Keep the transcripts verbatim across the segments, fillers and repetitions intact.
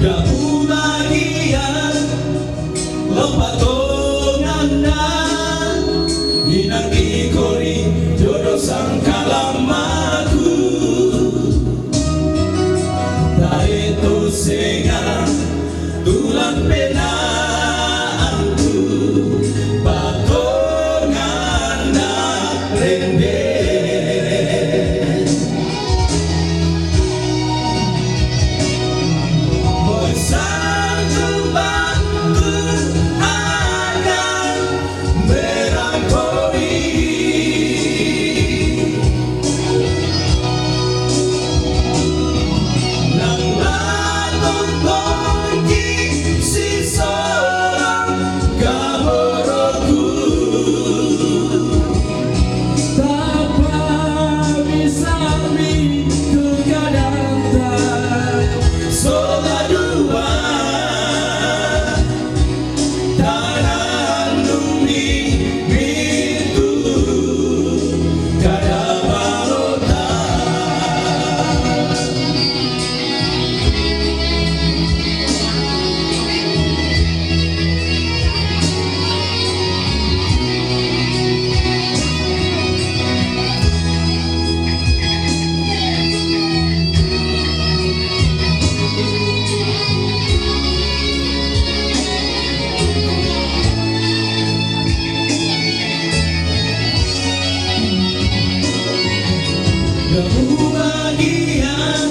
Umagian lompat tonganda, inang ikori jodo sangkalamaku. Tareto senga tulan penaanku, patonganda rende. Bosan tumbang tu akan berangkoi. Nang latong tongki si sorang kaboroku. Tapa misalmi tu kadanta sola dua. Tanandung di mitu kada balota. Gamu bagian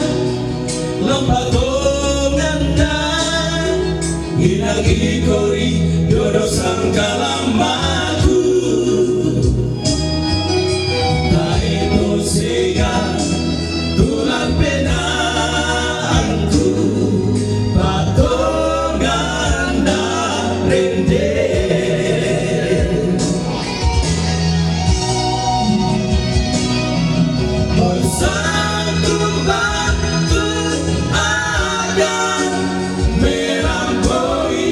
lompat tonganda, inang ikori jodo sangkalamaku. Tareto senga tulan penaanku, patonganda rende. Bosan tumbang tu akan merangkoi.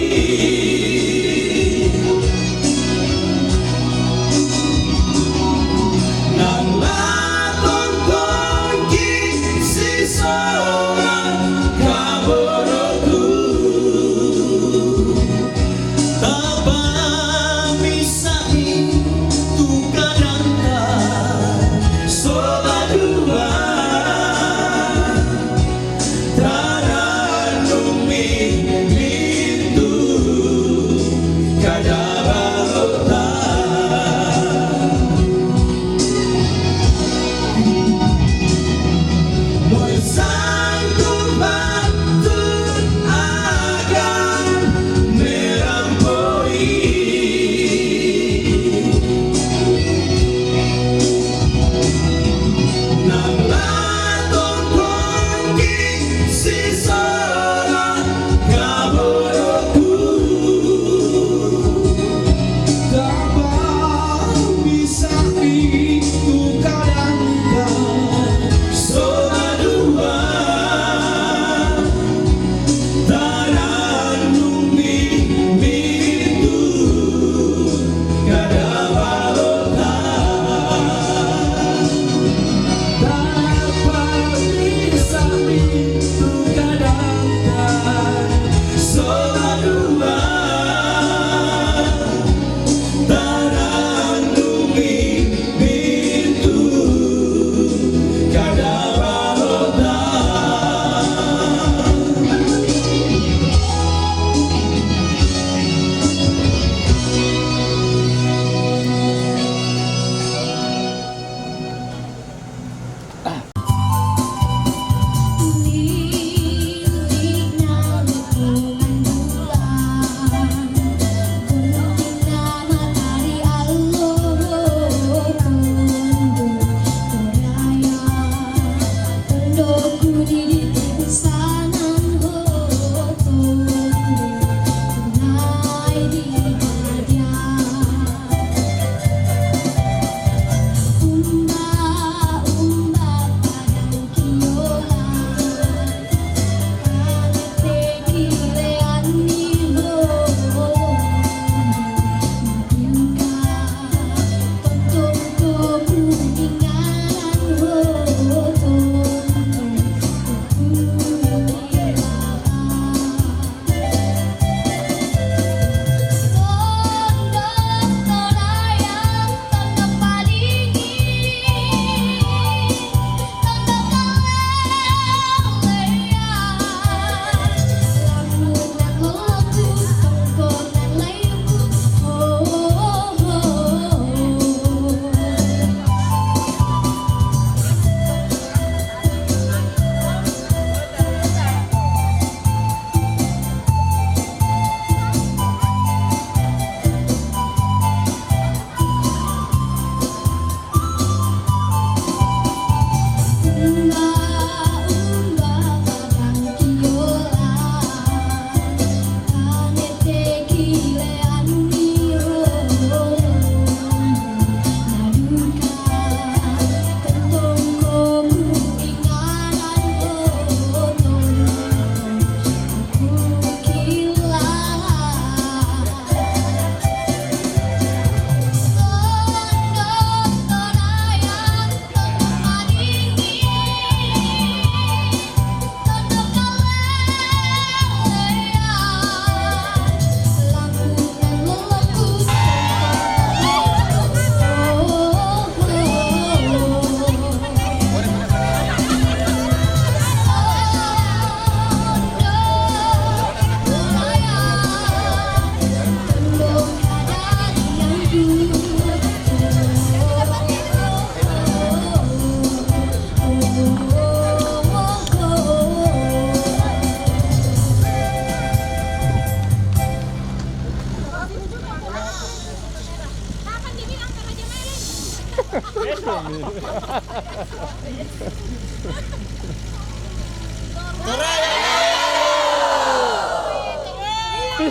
Pis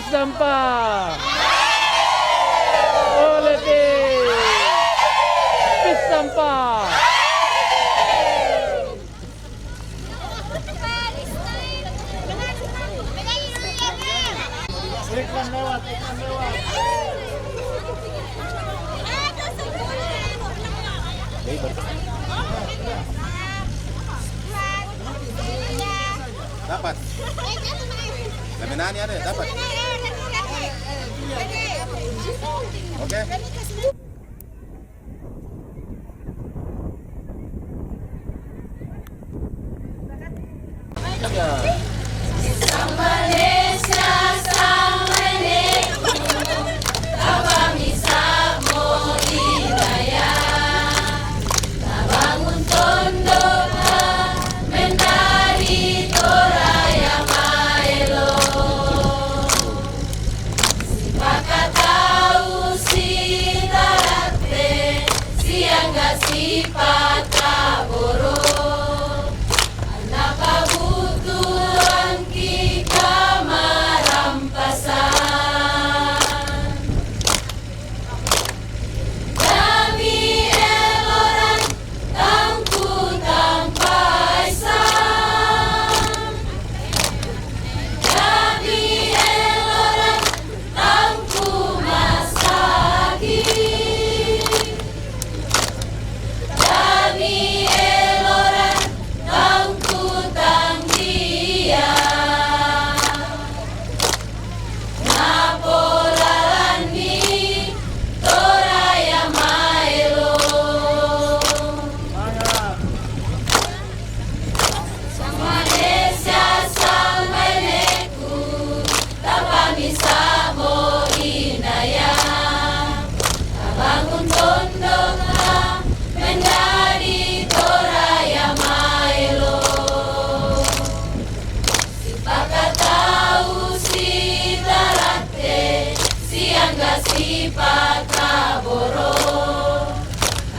sampah. Oleh pis. Pis sampah. Iklan lewat, iklan lewat. Dapat. Laminani ada, dapat. Oke. Sipakatau, sitarate, siangga, sipakaboro. Anapa butuan ki kamarampasan. Dami eloran tangku tampaisan. Dami eloran tangku masaki. Dami eloran tangku tangdia. Napolalanni Toraya maelo. Malaysia sambayanekku, tapamisa mo inaya. Tabangun tondongna menjadi Toraya maelo. Sipakatau, sitarate, siangga, sipakaboro.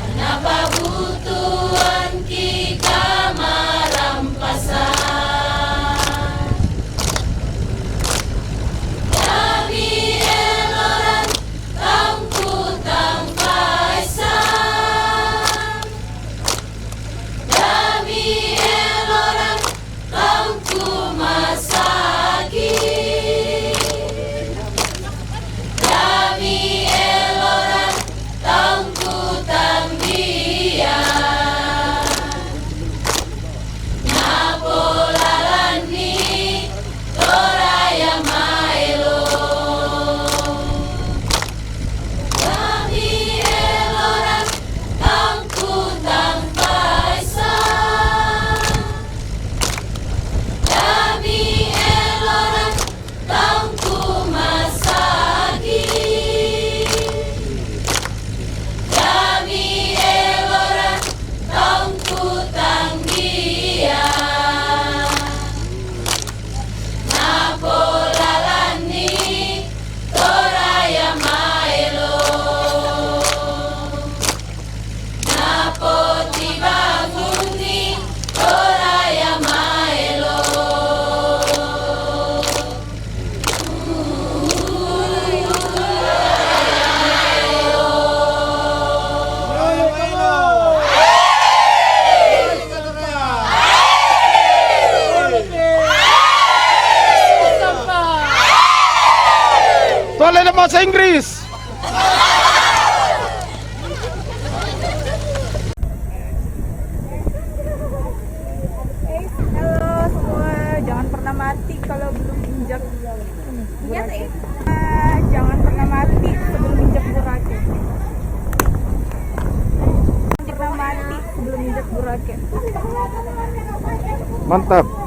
Anapa butuan ki kamarampasan. Dami eloran tangku tampaisan. Dami eloran tangku masaki. Dami eloran tangku tangdia. Napolalanni Toraya maelo. Dami eloran tangku tampaisan. Dami eloran tangku masaki. Dami eloran tangku tangdia. Napolalanni Toraya maelo. Napotibangunni Toraya maelo. Tuan Lele bahasa Inggris. Halo semua, jangan pernah mati kalau belum injak. Ingat, eh? Ah, jangan pernah mati sebelum injak Boracay. Jangan pernah mati sebelum injak Boracay. Mantap.